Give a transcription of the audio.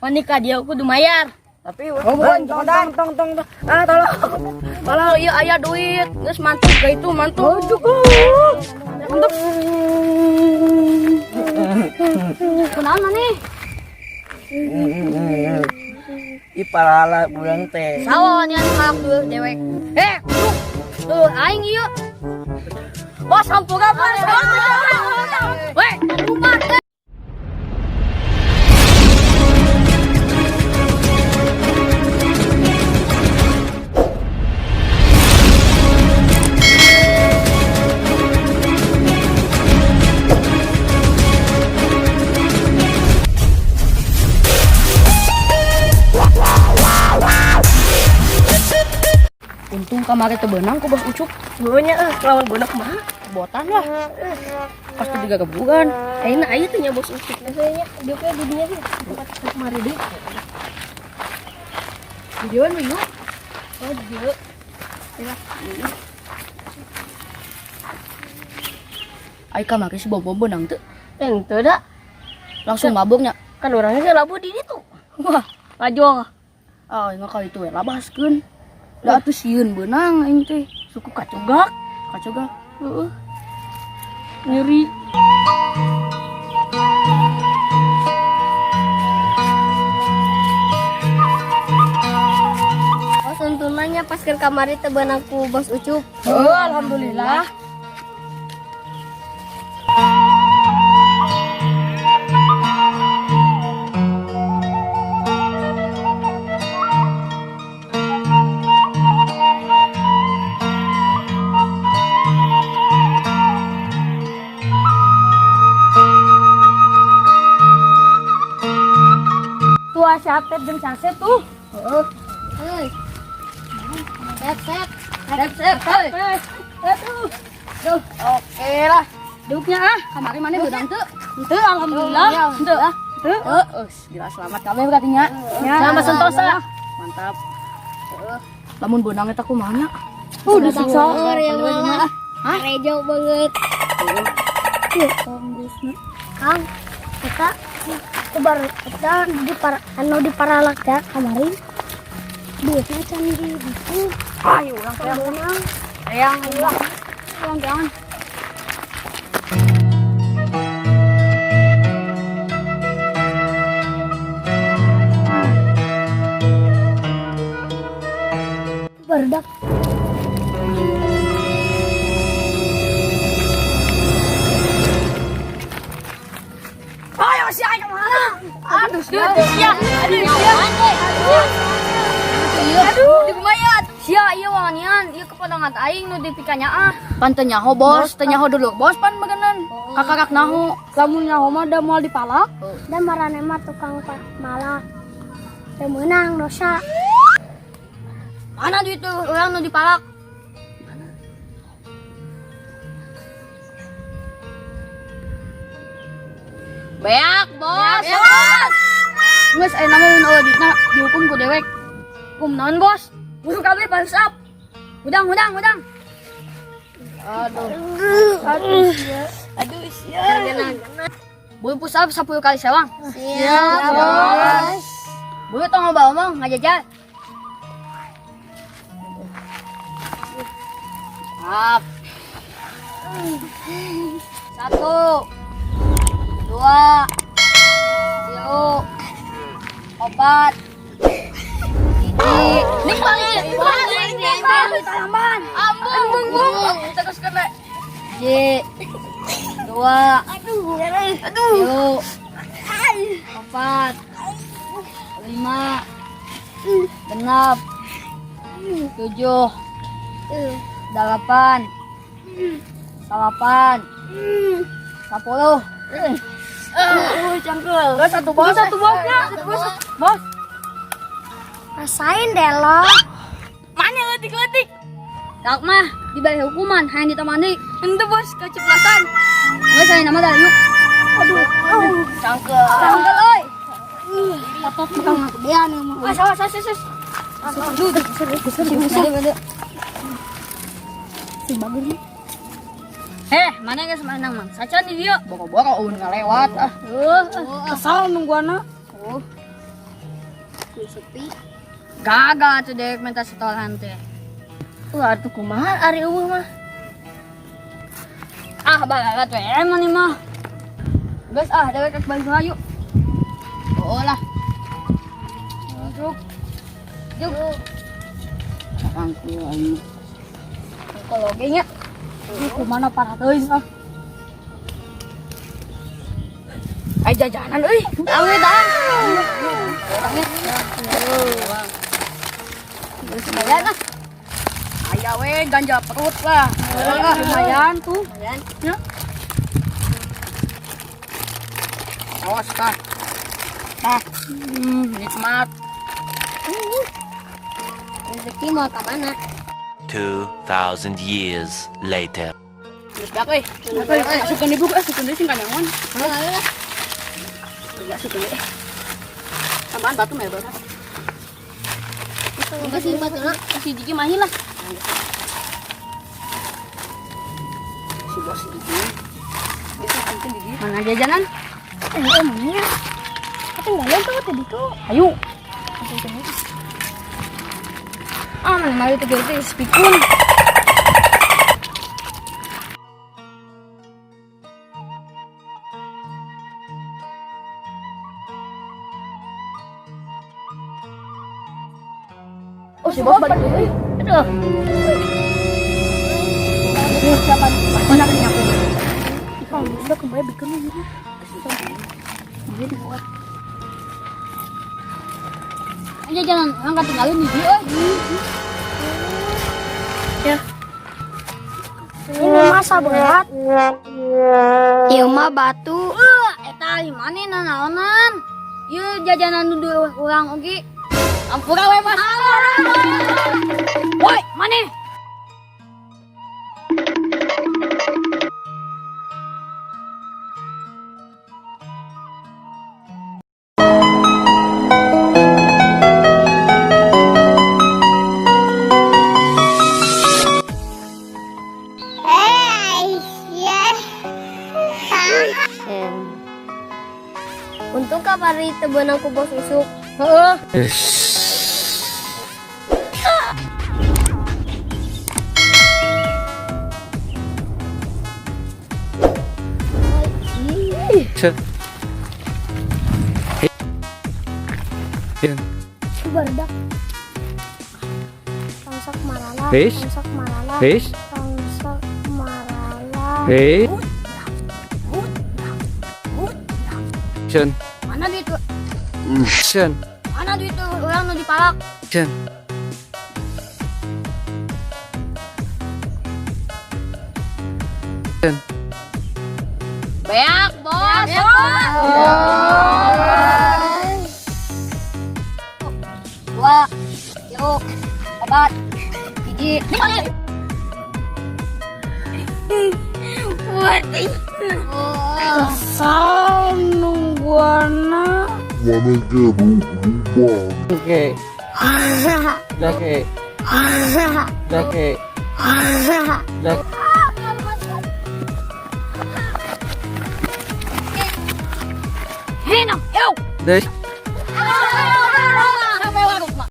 Wanita dia kudu mayar. Tapi oh, bukan, tong tong tong tong. Ah, tolong. Tolong, iya aya duit. Geus mantuk ga itu mantuk. Mantuk. Kunaon maneh? Ih, parala bulan teh. Sawa nian malak dulur dewek. Eh, tuh. Dulur aing ieu. Bos hampura bos. Weh, lupa. Untung kamari teu beunang ku Bos Ucup. Nya lawan bonak kumaha? Botan lah. Pasti digagebugan. Ayeuna aya teh nya Bos Ucup. Nya dia teh di dinya sih tempat kemari deui. Di dieu we yuk. Oh, di dieu. Ai kamari si Bobo beunang teu. Henteu da. Langsung mabuknya. Kan orangnya ge labuh di ditu. Wah, Lajong. ah aing mah ka itu we labaskeun. Da atuh sieun beunang aing teh. Suku kacogak, kacogak. Heeh. Nyeri. Oh, tuntunannya pas ke kamari teu beunang ku Bos Ucup. Oh, alhamdulillah. Tua si Atep jeung si Asep tuh. Heeh. Heuy. Sep, sep. Sep, sep, heuy. Aduh. Duh, oke lah. Duknya ah, kamari mana beunang teu? Henteu, alhamdulillah. Henteu ah. Henteu. Heeh, gila selamat kabeh berarti nya. Selamat sentosa. Mantap. Heeh. Lamun beunang eta kumaha nya? Disiksa. Bener ya malah. Rejo banget. Kang, kita itu baru kita di para anu di paralak ya kemarin. Duitnya can di ditu. Ayo urang teh. Beunang. Ayang, ulah. Urang jangan. Barudak. Ayo si aing kemana? Aduh, sia. Aduh, sia. Aduh, di kumaha? Sia ieu wanian, ieu kepotongan aing nu dipikanya ah. Pan teu nyaho bos, teu nyaho dulu bos pan begenan. Kakarak nahu. Lamun nyaho mah da moal dipalak. Dan marane mah tukang malak. Teu meunang dosa. Mana duit tuh orang nu dipalak? Beak, bos. Bos. Geus aya nama mun eueuh duitna dihukum ku dewek. Hukum naon, bos? Buru kabeh bangsap. Hudang, hudang, hudang. Aduh. Aduh, sia. Aduh, sia. Buru push up 10 kali sewang. Siap, bos. Buru tong loba omong ngajajal. Up. 1, 2, 3, 4, 1. Nih balik, balik, balik, tambahan. Ambung, ambung. Terus kena. J, 2, Aduh, 3, 4, 5, 6, 7, 8, 9, 10. Cangkel. Satu bos, Satu bosnya. Bos. Rasain deh lo. Mana letik-letik? Tak mah, diberi hukuman, hanya ditemani. Ente bos, keceplosan. Nggak saya nama dah, yuk. Aduh. Cangkel. Cangkel, oi. Otot tukang gedean ya mah. Awas, awas, awas, awas. Aduh, Si bagus nih. Heh, mana geus menang mang? Sacan di dieu. Boro-boro eueun ngalewat ah. Kesal nungguana. Oh. Sepi. Gagal tuh dewek minta setoran teh. Wah, atuh kumaha ari eueuh mah. Ah, balagat we emang nih mah. Geus ah, dewek rek balik heula yuk. Oh lah. Masuk. Yuk. Rangkul aing. Kalau oge nya. Ih, kumana parah teuing ah. Ay jajanan euy. Awe dang. Geus lumayan ah. Aya we ganja perut lah. Ah, lumayan tuh. Lumayan. Ya. Awas tah. Tah. Nikmat. Rezeki mau ke mana? 2,000 years later. Geus dak euy. Asupkeun di buku, asupkeun deui sing kanyangon. Ayo lah. Ya asupkeun deui. Tambahan batu mah ya, Bos. Kasih batu lah. Kasih diki mahi lah. Si bos gigi. Itu penting gigi. Mana jajanan? Eh, mana? Ketinggalan tuh tadi tuh. Ayo. Ah, mana mari tiga itu spikun. Oh, si bos balik deui. Aduh. Siapa? Mana punya aku? Oh, udah kembali bikin lagi. Aja jangan orang ketinggalan di dia. Ya. Ini masa berat. Ieu mah batu. Eta di mana nanaonan? Ieu jajanan duduk urang oge. Ampura we Mas. Woi, mana? Untung kamari teu beunang ku bos usuk. Heeh. Barudak. Tongsak marala. His. Tongsak marala. His. Tongsak marala. His. Sen. Mana duit tuh? Sen. Mana duit tuh orang nu dipalak? Sen. Sen. Beak, bos. Dua, tilu, opat, hiji, lima. Kesal nungguana. Oke. Oke. Oke. Oke. Hinam, yo. Des.